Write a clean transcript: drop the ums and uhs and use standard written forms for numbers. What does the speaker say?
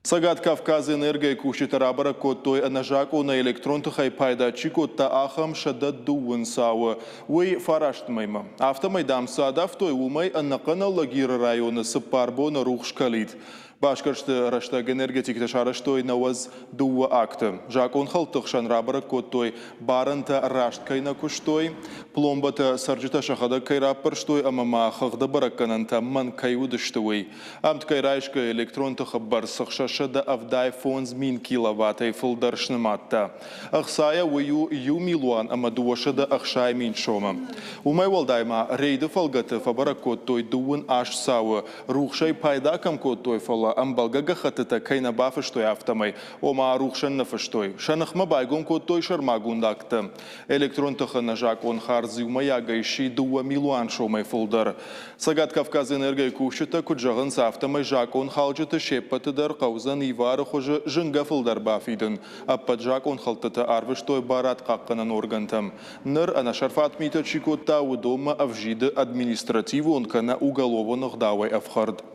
Цӕгат Кавказэнерго-йы кусджытӕ рабӕрӕг кодтой, ӕнӕзакъонӕй электрон тыхӕй пайда чи кодта, ахӕм 120 цауы. Уый фараст мӕймӕ. Афтӕмӕй, дам, цы адавтой, уымӕй ӕнӕхъӕн Алагиры районы цыппар боны рухс кӕлид. Басгӕрсты рӕстӕг энергетиктӕ сарӕзтой 92 акты. Закъонхӕлдты хсӕн рабӕрӕг кодтой, барӕнтӕ раст кӕй нӕ куыстой, пломбӕтӕ цӕрджытӕ сӕхӕдӕг кӕй раппӕрстой ӕмӕ ма хыгъды бӕрӕггӕнӕнтӕ мӕнг кӕй уыдысты, уый. Ӕмткӕй райсгӕйӕ электрон тыхы бӕрц 675 мин киловаттӕй фылдӕр снымадта. Ӕхцайӕ уый у иу милуан ӕмӕ 260 000 сомы. Уымӕй уӕлдай ма рейды фӕлгӕты фӕбӕрӕг кодтой дыууын аст цауы, рухсӕй пайда кӕм кодтой, фӕлӕ ӕмбӕлгӕ гӕххӕттытӕ кӕй нӕ бафыстой, афтӕмӕй. Ома, рухсӕн нӕ фыстой. Сӕ ныхмӕ байгом кодтой сӕрмагонд акттӕ. Электрон тыхы ӕнӕзакъон хардз иумӕйагӕй сси 2 милуан сомӕй фылдӕр. Цӕгат Кавказэнерго-йы кусджытӕ куыд зӕгъынц, афтӕмӕй закъонхалджыты се ппӕты дӕр хъӕудзӕн ивары хуызы зынгӕ фылдӕр бафидын. Ӕппӕт закъонхӕлдтытӕ арвыстой барадхъахъхъӕнӕн оргӕнтӕм. Ныр, ӕнӕсӕрфат митӕ чи кодта, уыдонмӕ ӕвзиды административон, кӕнӕ уголовон ӕгъдауӕй ӕфхӕрд.